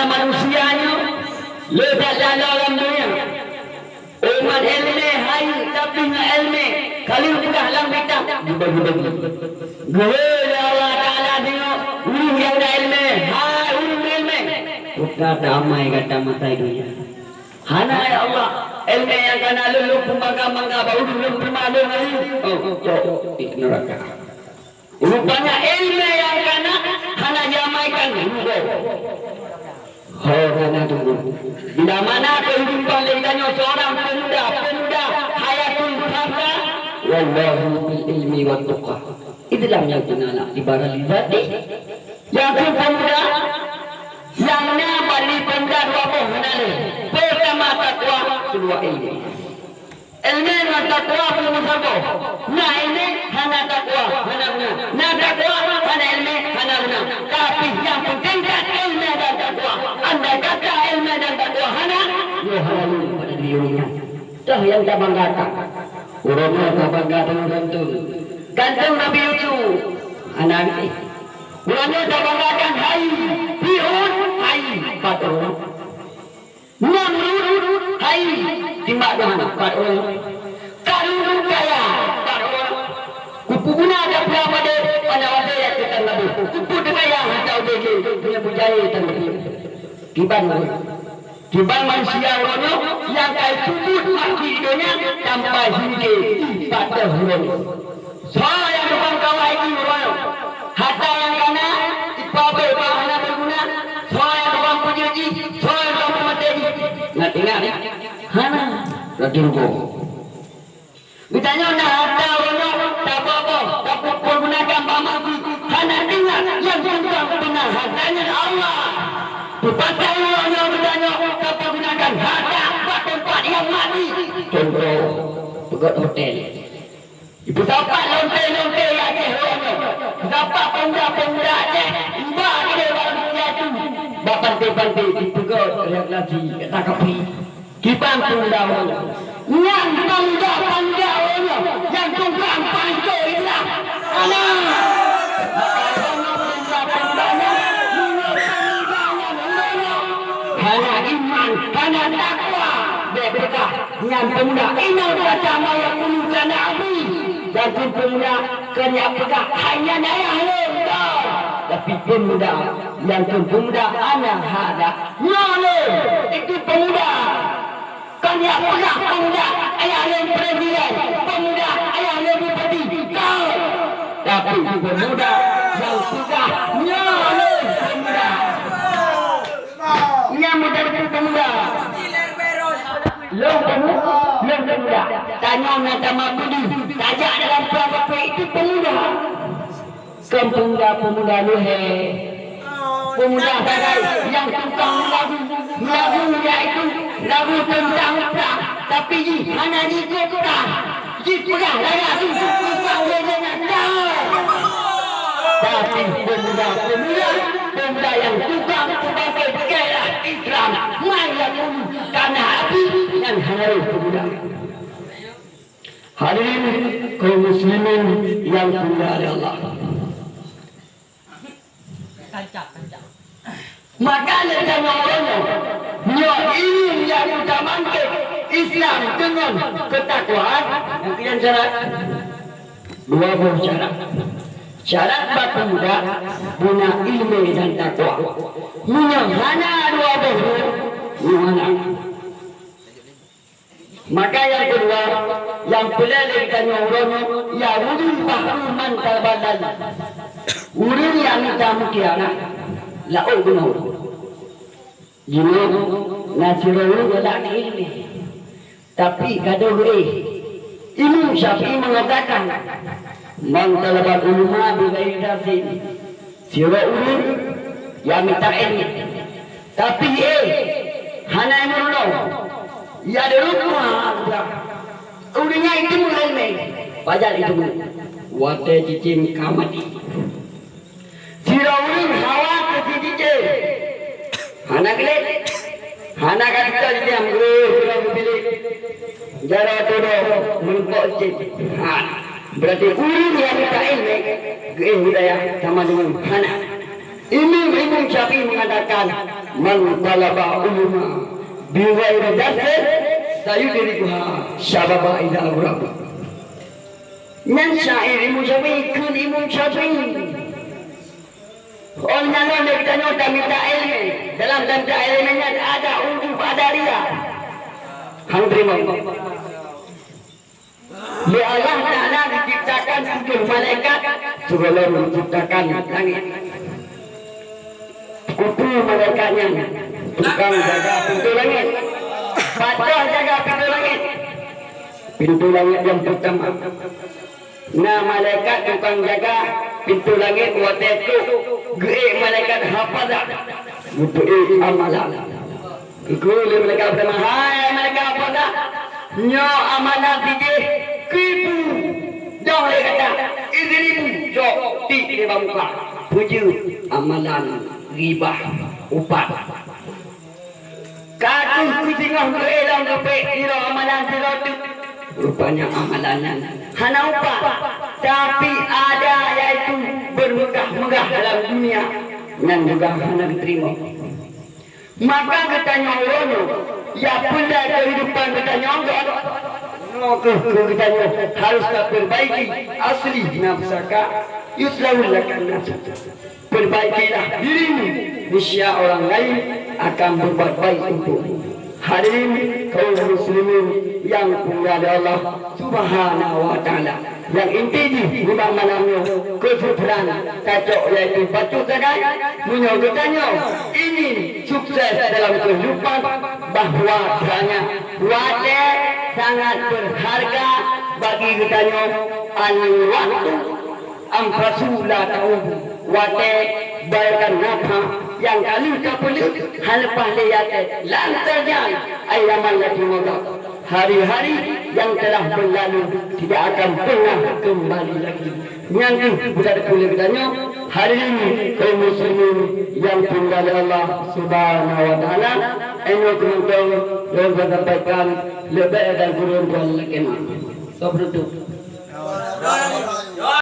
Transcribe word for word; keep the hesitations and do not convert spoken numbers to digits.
Manusia nyoe le that laloe lam dunia. Umat ileumèe hai, tapi ngon ileumèe ka lheueh peugah lam kitab, dibagi-bagi. Geuhôi lé Allah Taala singoh, ureueng nyang na ileumèe, hai ureueng ileumèe, peue ka damai gata masa i dunia. Hana, ya Allah, ileumèe nyang ka na lôn, lôn peubangga-bangga bak ulôn, lôn peumalu ngon lôn. Oh, cok, di neuraka. Rupanya ileumèe nyang ka na hana jiamaikan rugoe. Ho hana tunggu. Bila mana kehidupan lé tanyoe seorang pemuda, pemuda hayatul fata, wallahu bil ilmi wat tuqa. Itulah yang guna nak ibarat lizati. Yang tu pemuda, yang na bali pemuda dua boh hana lé. Pertama takwa, kedua ilmu. Ileumèe ngon takwa peue meusaboh. Na ileumèe hana takwa, hana guna. Na takwa hana ileumèe, hana guna. Tapi nyang peunteng that ileumèe dan takwa. Andai kata ileumèe dan takwa hana, nyoe hana lé pada diri ureueng nyan. Toh nyang tabanggakan. Uroe nyoe tabangga deungon ganteng. Ganteng Nabi Yusuf. Hana lé. Uroe nyoe tabanggakan hai, Fir'aun hai, pat ureueng. Namrud hai, timbak Tuhan, pat ureueng. Karun kaya, pat ureueng. Kupeuguna ka pula pada, pada watèe nyang teuka Nabi. Kupeue kaya hata udép lé, meunyo beujaya tan Nabi. Kiban ureueng. Kiban manusia uroe nyoe nyang ka peubuet maksiet donya sampai hingga pat ureueng. Soe nyang tukang kawai jih uroe nyoe? Hata nyang ka na, ipabe bah hana beuguna. Soe nyang tukang peujeuet jih? Soe nyang tukang peumaté jih? Ingat-ingat, ya. Hana. Laju rugoe. Geutanyoe na hata uroe nyoe, taboh-boh, tapeugunakan bak maksiet. Hana ingat nyang tukang peuna hata nyan Allah. Teupakat uroe nyoe geutanyoe tapeugunakan hata bak teumpat nyang maksiet. Contoh, peugöt hotel. Ipeusapat lonte-lonte nyang jih uroe nyoe. Sapat pemuda-pemuda Aceh, iba keudeh barang siatu. Bak panté-panté jipeugöt rekreasi, gata kaphé. Kiban pemuda uroe nyoe. Nyan pemuda-pemuda uroe nyoe nyang tukang pancok Islam. Alah! Maka uroe nyoe pemuda-pemuda nyan, meunyoe pemuda nyan uroe nyoe hana iman, hana takwa, bèk peugah. Nyan peumuda, inong kata maya ulu kana abi. Dan pun peumuda, keu nyan peugah hai nyan ayah lôn, kon. Tapi peumuda, nyan pun peumuda, ana hada. Nyoe lôn, itu peumuda. Kon nyan peugah peumuda, ayah lôn presiden, peumuda, ayah lôn bupati, kon. Tapi peumuda nyang peugah, nyoe lôn peumuda. Nyan meuteumé peumuda. Lôn peumuda, lôn peumuda. Tanyoe na tamah budi, tajak dalam prang kaphé itu peumuda. Kon peumuda-peumuda luhé. Peumuda sagai nyang tukang lagu, lagu yaitu lagu teuntang prang, tapi jih hana jikôb prang. Jipeugah lagak tu, tukang lé nyang tahu. Tapi peumuda-peumuda, peumuda nyang tukang peubangkét gairah Islam, man nyang ulu kana abi nyang hana rôh peumuda. Hadirin kaum muslimin nyang dimuliakan Allah. Maka lé tanyoe uroe nyoe, nyoe ingin jak peubangkét Islam deungon keutakwaan, nyang keu syarat, dua boh syarat. Syarat bak peumuda, beuna ileumèe dan takwa. Meunyoe hana dua boh nyoe, nyoe hana. Maka nyang keudua, nyang peureulèe lé geutanyoe uroe nyoe, ya rajulun bahrun man talabal ilm. Ureueng nyang mita mutiara, laôt bunoe. Jinoe na sidroe ureueng galak ileumèe, tapi ka deuh geuéh. Imam Syafi'i meungatakan, "Man talabal ulama bi ghairi darsin." Sidroe ureueng nyang mita ileumèe, tapi éh hana imeureuloh, ya deuh rupa. Ureueng nyan jiteumé ileumèe, pajan jiteumé? Watèe cicém ka maté. Sidroe ureueng hawa keu si cicém, hana gleh, hana ka teuka jitém, geuh sidroe geupiléh. Jaroe tudoh meurumpok cit. Ha, berarti ureueng nyang mita ileumèe geuéh hidayah sama deungon hana. Imam Imam Syafi'i meungatakan, Man talaba uluma bi ghairi darsin sayudrikuha syababa idza gharab. Nyan syair Imam Syafi'i, kheun Imam Syafi'i. Óh lheueh nyan lé geutanyoe tamita iéleumé. Dalam tamita iéleumé nyan ada ujub, ada ria. Han teurimong. Lé Allah Taala diciptakan tujoh malaikat sebelum diciptakan langit. Kupeue malaikat nyan? Tukang jaga pintoe langit. Pajoh jaga pintoe langit? Pintoe langit nyang peurtama na malaikat tukang jaga pintoe langit, watée trok geuék malaikat hafazah, geupeuék amalan. Geukheun lé malaikat peurtama, "Hai malaikat hafazah, nyoe amalan sijih, keuibu dong lé gata, idribu, jok tiek lé bak muka." Peujeuet amalan ghibah, upat. Ka kheueh keusingoh geuék lom geupeuék sidroe amalan sidroe teuk. Rupanya amalan nyan hana upat, tapi ada, yaitu bermegah-megah dalam dunia, nyan juga hana geuteurimong. Maka geutanyoe uroe nyoe, ya peulai keuhidupan geutanyoe göt. Nyoe kheueh keu geutanyoe harus tapeurbaiki asli nafsaka, yuslahul laka nafsuka. Perbaikilah dirimu, niscaya orang lain akan berbuat baik untukmu. Hadirin kaum muslimin yang dimuliakan Allah Subhanahu wa Taala. Nyang inti jih nibak malam nyoe, kesimpulan tacok yaitu bacut sagai, meunyoe geutanyoe ingin sukses dalam kehidupan, bahwa hanya watée sangat berharga bagi geutanyoe, an waktu anfasu la ta'udu, watée bayangkan nafah nyang ka lheueh tapeuleueh hana leupah lé watée, lan tarja ayyamal lati madat. Hari-hari yang telah berlalu tidak akan pernah kembali lagi. Nyan kheueh budak peuleueh geutanyoe, hadirin kaum muslimin yang dimuliakan Allah Subhanahu wa Taala. Nyoe keuh mantong nyang lôn sampaikan, leubeh dan kureueng Tuhan lakée meu'ah. Soe penutup?